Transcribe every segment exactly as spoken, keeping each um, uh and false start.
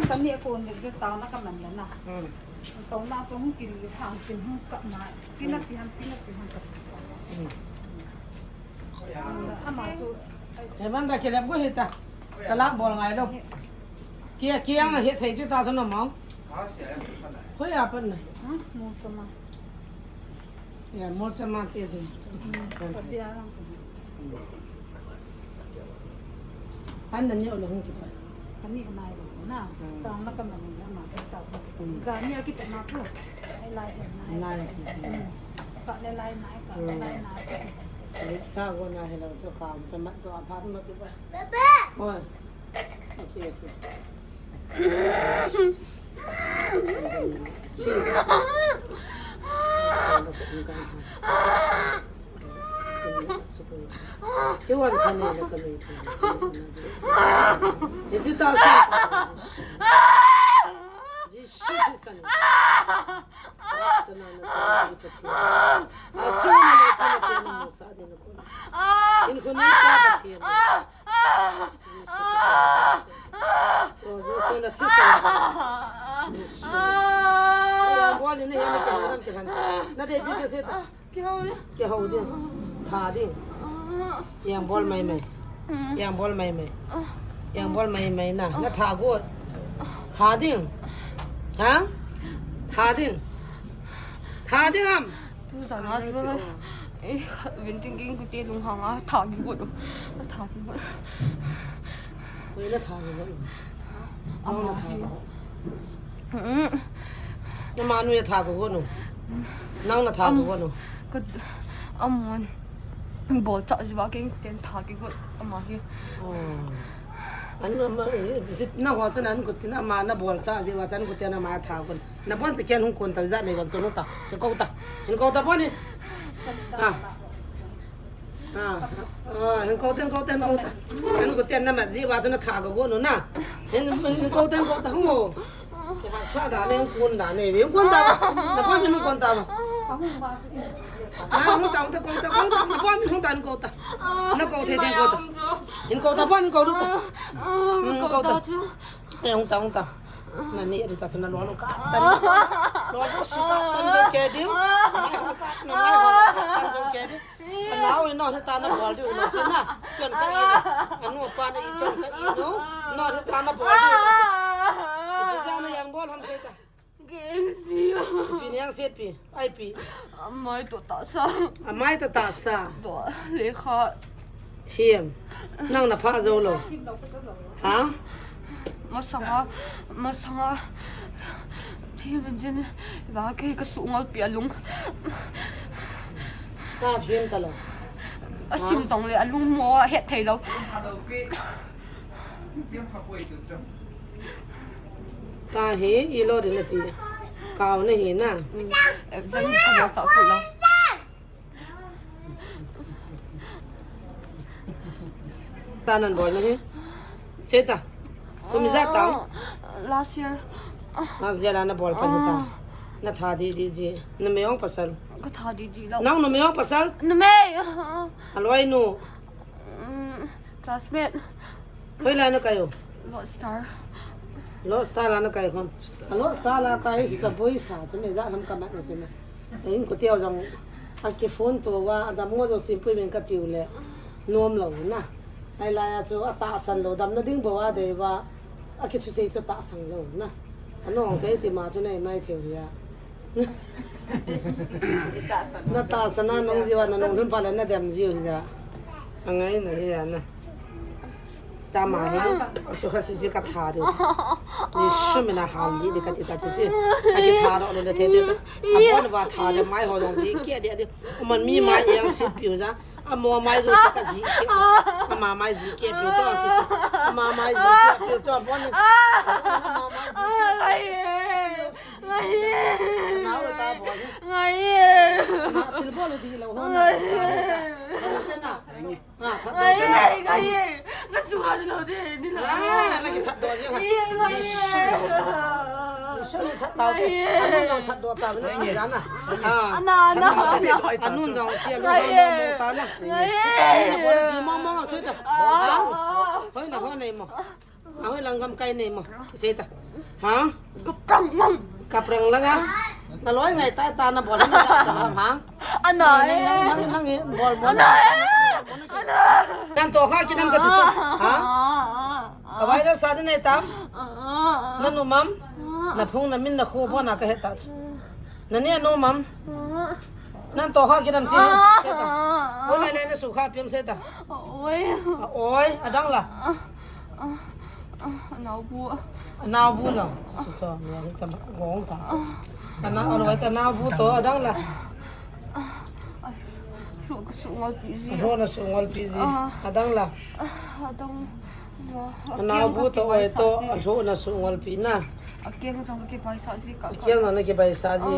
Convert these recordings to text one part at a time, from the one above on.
Kani a kon le taona kaman le na. Hmm. Taona ko hung kil le thang kin hung kap na. Tina ti ham, tina ti ham kap. Hmm. Ama chu. Te ban da ke le go he ta. Chala bol ngai lo. Kia, kia nga he thei chu ta chu na mau. Hoi a pan na. Hmm, mu chu ma. Ya, mol cha ma te je. An nan yo lo hung ki pa. Kani nai lo na. Ta na ka man na ma cha ta so. Ga ni a ki pa na chu. Ai lai nai. Nai. Ka le lai nai, ka le lai nai. Sa go na he lo so ka cha ma to a pa ma ki pa. Baba. Oi. Yang bol mai mai. Yang bol mai mai. Yang bol mai mai na. Na tha got. Tha ding. Ha? Tha ding. Tha ding am. Tu jana chu, eh, venting ging kute lunghang a tha ki got. Tha ki got. Koi la tha ki got. Ama na tha ki got. Ama nu ya tha ki got nu. Nang na tha ki got nu. Ka amon. Bol cha jiwa keng ten tha ki got ama hi. An ama ji na ho chu nan got tin ama na bol cha jiwa chan got ten ama tha got. Na bon se ken hung kon ta ja nei gon to ta. Ke ko ta. Hin ko ta bon ni. Ah. Ah. Ah, hin ko ten ko ten ko ta. Hin ko ten na ma ji wa na tha ko go no na. Hin hin ko ten ko ta hung o. Ke ha sa da ne kon da ne. Hin kon ta ba. Na bon hin kon ta ba. Ah, hung ta hung ta ko ta ko ta. Na bon hin hung ta ko ta. Na ko the the ko ta. Hin ko ta bon hin ko lu ta. Hin ko ta. Te hung ta hung ta. Na ni ri ta na lo lo ka tan. Lo lo si ka tan jo ke diu. Mai ho ka na mai ho ka tan jo ke diu. Ka nau no ta na bol diu lo ke na. Ken ka i. Anu pa na i ken ka i no. No ta na bol diu lo ke. Ipi ja na yang bol ham se ta. Gengsi. Ipi ni yang se pi. Ai pi. Amai to ta sa. Amai to ta sa. To le kha. Thiam. Nang na pha zo lo. Ha? Masanga, masanga. Thiam jin, ba ke ka su ngol pi alung. Ka thiam ta lo. A sim tong le alung mo het thei lo. Ta hi, i lo din na ti. Kau na hi na. Exam ka mo ta ko lo. Ta nan bol na hi. Che ta. Kum ijat ta. Last year. Last year a na bol pan hi ta. Na tha di di ji. Na me ong pasal. Ka tha di di lo. Nang na me ong pasal. Na me. Aloi nu. Classmate. Hoi la na kai o. Lodestar. Lodestar la na kai kon. Lodestar la kai si sa boi sa chu me ja ham ka mat na chu me. In ko tiau jong a ki phone to wa, a dam ngo jo sim pui men ka tiu le. Nom lo na. Ai la ya chu a tahsan lo, dam na ding bo a dei wa. A ki thu sei chu tahsan lo na. A nong sei ti ma chu nei mai theu ya. Na tahsan a nong jiu a na nong lhun pha le na dem jiu hi ja. A ngai na hi ja na. Ta ma hi. Su kha si ji ka tha ri. Ji su mi na hal ji di ka ti ta chi chi. A ki tha ro lo le the te. A bon va tha le mai ho jong ji ke de de. Man mi mai yang si piu ja. A mo mai jo si ka ji ke. A ma mai ji ke piu to chi chi. A ma mai ji ke piu to bon. A ma mai ji ke. Ngai. Ngai. Ngai. Na thil bol di lo ho na. Ngai. Na. Na that do na. Ngai. Ngai. Ka su ha lo de ni la. Na ki that do je. Ngai. Ni su ni that do. Anu jong that do ta na. Ana, ana. Anu jong chi lu ha mo ta na. Ngai. Ni bol di mo mo so ta. Hoi na ho nei mo. Ahoi lang gamkai nei mo. Kisei ta. Ha? Kaprang mang. Kaprang langa. Na loi ngai ta ta na bol na sa sa ha. Ana. Nang nang nang bol mo. Ana. Ana. Nan to kha kinam ka ti chu. Ha? Ka vai lo sa de nei tam. Na nu mam. Na phung na min na khu bo na ka he ta chu. Na ne no mam. Nan to kha kinam chi. Seta. Oi lai lai na su kha piam seta. Oi. Oi, adang la. Nau bu. Nau bu la. Su so mi ani ta gong ta. Ana oi ta nau bu to adang la. Su su ngol pi ji. Ro na su ngol pi ji. Adang la. Adang. Nau bu to oi to, a lho na su ngol pi na. A kiang jong kibai sa ji ka. A kiang jong na kibai sa ji.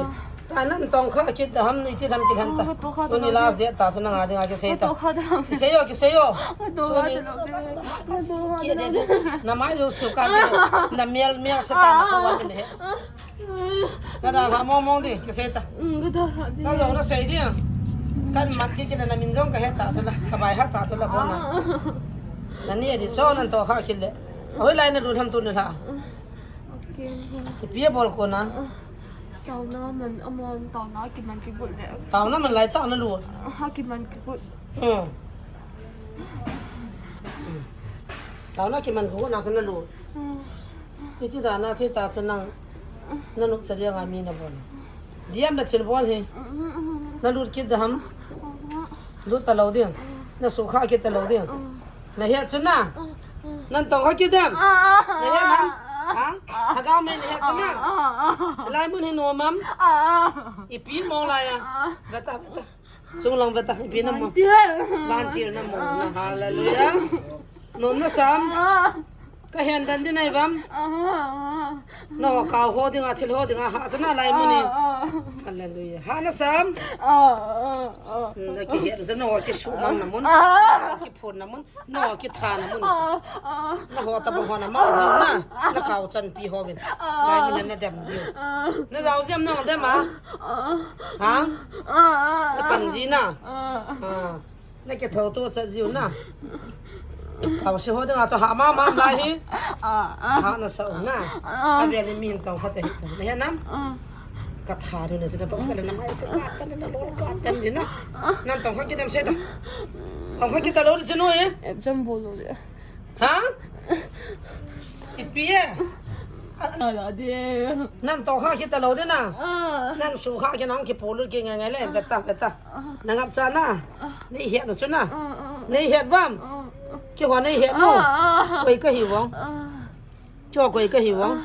Ta nan tong kha kit ham ni ti ham kit han ta. Tuni last day ta chu na nga ding a kisei ta. Kisei yo, kisei yo. Tuni. Na mai jo su ka. Na mial mial sa ta na ko wa ni he. Na dalha mong mong di, kisei ta. Na jong na sei di. Kan mat ki kile na min jong ka he ta chu la, ka bai ha ta chu la bo na. Na ni di so nan to kha kile. Hoi lai na dun ham tu ni la. Ipi a bol ko na. Tauna man amon tauna kiman kigut le. Tauna man lai tauna lut. Ha kiman kigut. Hmm. Tauna kiman kigut na tauna lut. Iti da na chi ta chu nang. Na lut cha dia nga mi na bol. Diam na chil bol hi. Na lut kit da ham. Lut ta lo ding. Na su kha kit ta lo ding. Na he chu na. Nan tong kha kit dam. Na he nam. Ha? Hagao me na he chu na. Lai mun hi no mam. Ipi mo lai a. Beta beta. Chung lang beta ipi na mo. Vantil na mo na hallelujah. Nom na sam. Ka hen dan din ai vam. No ka ho ding a thil ho ding a ha chana lai mu ni. Hallelujah. Ha na sam. Na ki he sa no ki su mang na mun. Ki phun na mun. No ki tha na mun. Na ho ta bang ho na ma jiu na. Na kau chan pi ho vin. Lai mun na dem jiu. Na zau jiam na dem a. Ha? Na pan ji na. Na ki thau tu cha jiu na. Kau si ho ding a cha ha ma ma lai hi. Ha na sa na. A ve li min tong kha te hi. Na he nam. Ka tha ri na chu na tong ka le na mai se ka ta na lol ka ta ni na. Nan tong kha ki dem se ta. Tong kha ki ta lo ri chu no e. Em cham bo lo le. Ha? Ipi e? Ala de. Nan to kha ki ta lo de na. Nan su kha ki nang ki po lu ki ngai ngai le. Beta beta. Na ngap cha na. Nei hiat nu chu na. Nei hiat vam. Ki ho nei hiat nu. Koi ka hi vong. Ki ho koi ka hi vong.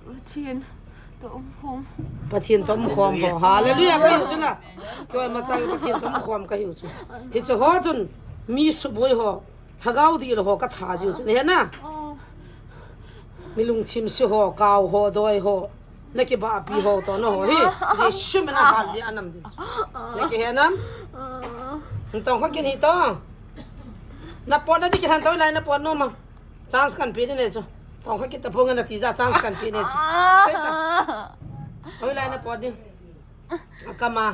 Pathian to um khom. Pathian to um khom ho. Hallelujah ka hi chu na. Ki ho ma cha Pathian to um khom ka hi chu. Hi chu ho chun mi suboi ho. Lhagao dih lo ho ka tha jiu chu. Nei he na. Mi lungthim si ho, kau ho, doi ho. Na ki ba pi ho to na ho hi. Jesu min a hal di anam di. Na ki he nam. Tong kha kin hi to. Na pon na di ki than to lai na pon no ma. Chance kan pi di ne chu. Tong kha ki ta phong na ti ja chance kan pi ne chu. Hoi lai na pon di. Akama.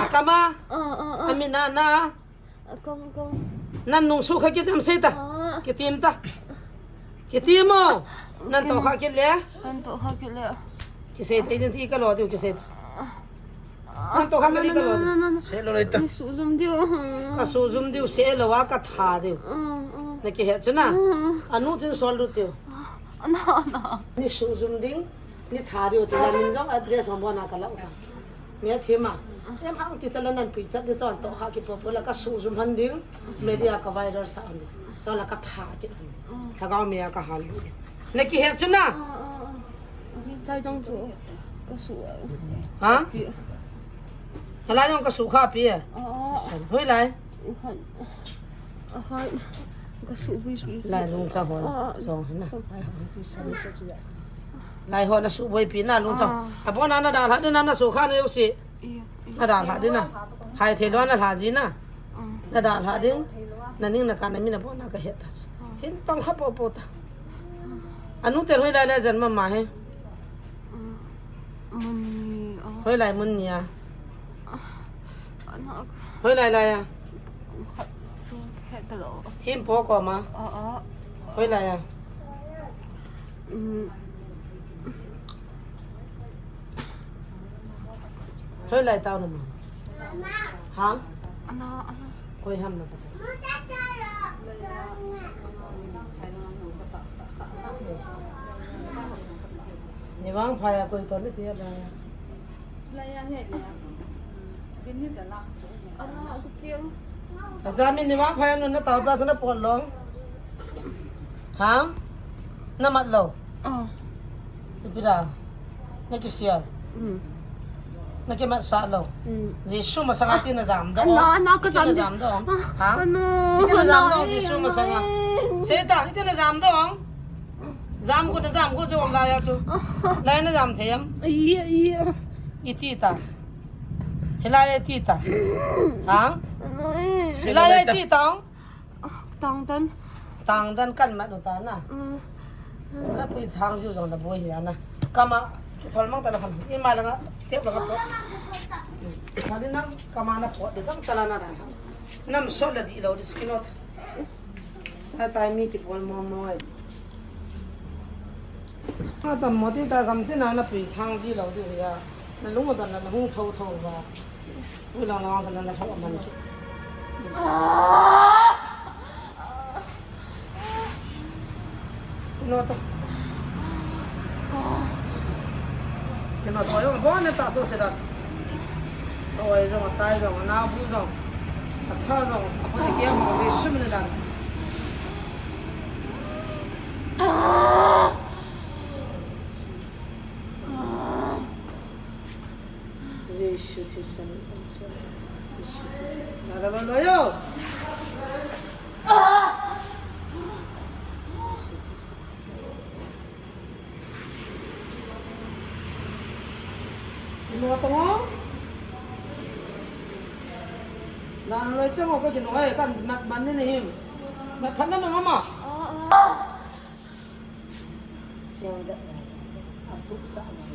Akama. Amina na. Akong akong. Nan nung su kha kitim sei ta. Kitim ta. Kitim o. Nan to kha kit le. Nan to kha kit le. Kisei ta idin ti ka lo diu kisei ta. Nan to kha kit le ka lo diu. Se lo le ta. Ni su zum diu. Ka su zum diu se lo wa ka tha diu. Na ki he chu na. Anu chin sol lu diu. Ana ana. Ni su zum ding. Ni tha diu ti la min jong address hom bona ka la u ta. Ni a thima. Em hang ti chala nan pui chat di chon to kha ki po po la ka su zum han ding. Media ka viral sa an ding. Chon la ka tha ki an ding. Lhagao me a ka hal ding. Na ki he chu na. Chai jong chu. Ka su. Ha? Hala jong ka su kha pi. San hoi lai. Lai lung sa hon. Song hina. Lai hon na su boi pi na lung sa. Abon na na da la de na na su kha na yo si. Na da la de na. Hai thei lo na la ji na. Na da la de. Na ning na ka na mi na bo na ka he ta. Hin tong kha po po ta. Anu te hoi lai lai jan ma ma he. Mun ni a. Hoi lai mun ni a. Hoi lai lai a. Thim po ko ma. Hoi lai a. Koi lai tao na ma. Ha? Ana, ana. Koi ham na ta. Ni vang phai a koi to ni ti a da. Ana, aku kiang. Acha mi ni vang phai a nu na tao pa sa na pot long. Ha? Na mat lo. Oh. Ipi da. Na kisial. Mm. Na kimat sah lo. Mm. Jesu masanga iti na jam dong. Ana, ana, ka jam dong. Ha? Iti na jam dong, Jesu masanga. Satan, iti na jam dong. Jam ko na jam ko jong lai a chu. Lai na jam thei am? Ai, ai. Iti ta. Hilai iti ta. Ha? Hilai iti ta. Tang dan. Tang dan kan mat nu ta na. Mm. Na pui thang jiu jong la boi hi ana. Kama kithol mang ta la khan. In ma la nga step la ka po. Kali nam kama na po de dam chala na da. Nam so la di lo di skin ot. Ta tai mi ti pol mo mo ai. Ta tam mo ti ta kam ti na na pui thang ji lo di ya. Na lung ta na hung tho tho ba. Ui, lang lang, lang lang, lang man. Kino to. Kino to, yo, bon ne ta so se da. Oi, jong, tai jong, na bu jong. A tha jong, a ko ke mo, be shum ne da. Jesu Christ, Jesu Christ. Na, na, na, na, yo. Jesu Christ. Kino tong o? Na, na, na, chang o ka kino ai kan mat man ni ni him. Mat phan na no mama. Chiang da, a tu cha mai.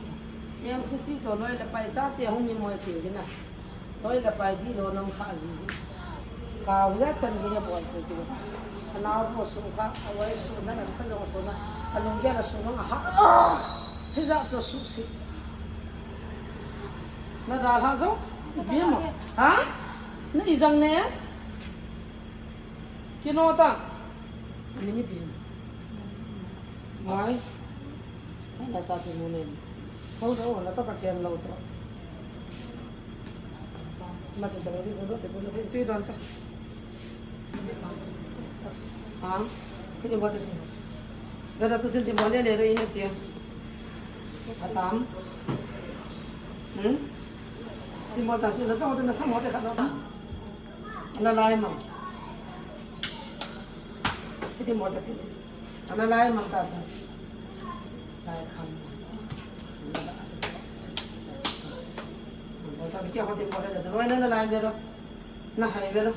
Yang si chi cho loi le pai cha te hung ni moi te na. Loi le pai di lo nong kha ji ji. Ka u ya chan ni bol te ji. Ana bo su kha, a wai su na na tha jong su na. A lung ya la su na ha. Hi ja cho su si. Na da ha jo. Bi mo. Ha? Na i jang ne? Kino ta. Mini bi. Mai. Ta la ta su mo ne. Ho lo, la ta ka chen lo to. Ma te ta lo di ko lo te ko lo te tui don ta. Ha? Kini bo te ti. Dada tu sin ti mo le le ro ini ti. Atam. Hmm? Ti mo ta tu sa chong tu na sa mo te ka lo. Ana lai mang. Iti mo ta titi. Ana lai mang ta cha. Lai kham. Mo ta kia ho ti mo ta cha. Loi na na lai vero. Na hai vero.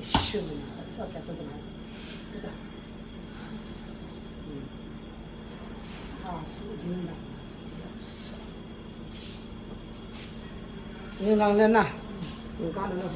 Shu na. Sa kia ta cha. Tita. Ha, su gim da. Titi ya. Ni lang le na. Ni ka na na.